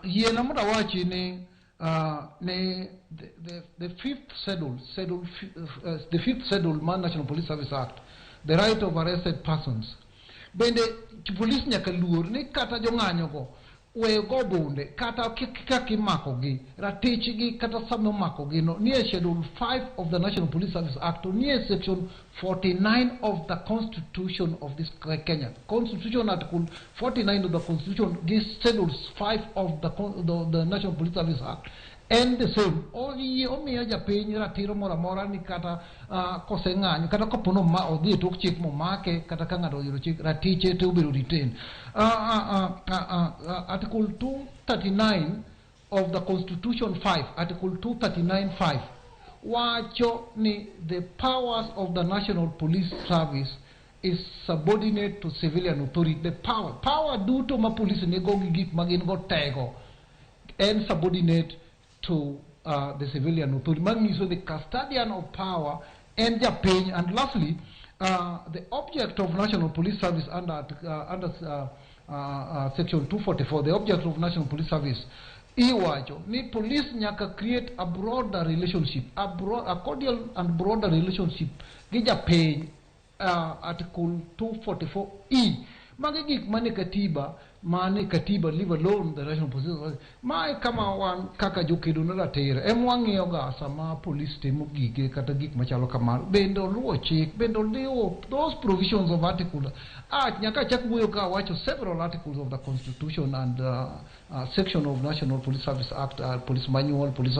Yiena mondo awachi ni ni the fifth schedule, the fifth schedule mar National Police Service Act, the right of arrested persons. Bende police nyaka luor ni kata jong'anyo go we go bunde kata kaka imakogi, ratichgi kata sama omakogi no nie Schedule 5 of the National Police Service Act, to nie section 49 of the Constitution of this Kenya. Constitution, Article 49 of the Constitution gi Schedule 5 of the National Police Service Act en the same. Oyie omiyo japiny ratiro moro amora ni kata koseng'anyo kata kapo no odhi e tok chik momake, kata ka ng'ato oyudo chik, ratiche te obedo retain. Article 239 of the Constitution 5, Article 239 5 wacho ni the powers of the National Police Service is subordinate to civilian authority. The power duto ma police nigo gi gik ma gin go tego en subordinate to the civilian authority. Manyiso the custodian of power en japiny. And lastly, the object of National Police Service under section 244, the object of National Police Service iwacho ni police nyaka create a broader relationship, a cordial and broader relationship gi japiny, Article 244E. Magi gik mane katiba, mane katiba, leave alone the National Police Service. Mae kama wan kaka jokedo ne ratiro ema wang'iyo ga sama police timo gige kata gik machalo kamano, bende oluwo chik, bende oluwo those provisions of article. Nyaka achak wuoyo ka awacho several articles of the Constitution and section of National Police Service Act, police manual, police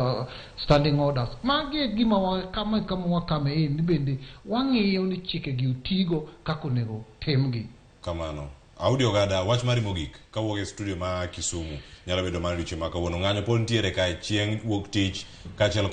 standing orders. Magi e gima wa, kama wakame ni bende wang'iyo ni chike gi otigo kaka onego timgi. Kamano. Audi Ogada, wach mari mogik kawuok e studio ma Kisumu nyalo bedo mar odiochieng' ma kawuono. Ng'anyo pod nitiere kae chieng' wuok tich kaachiel.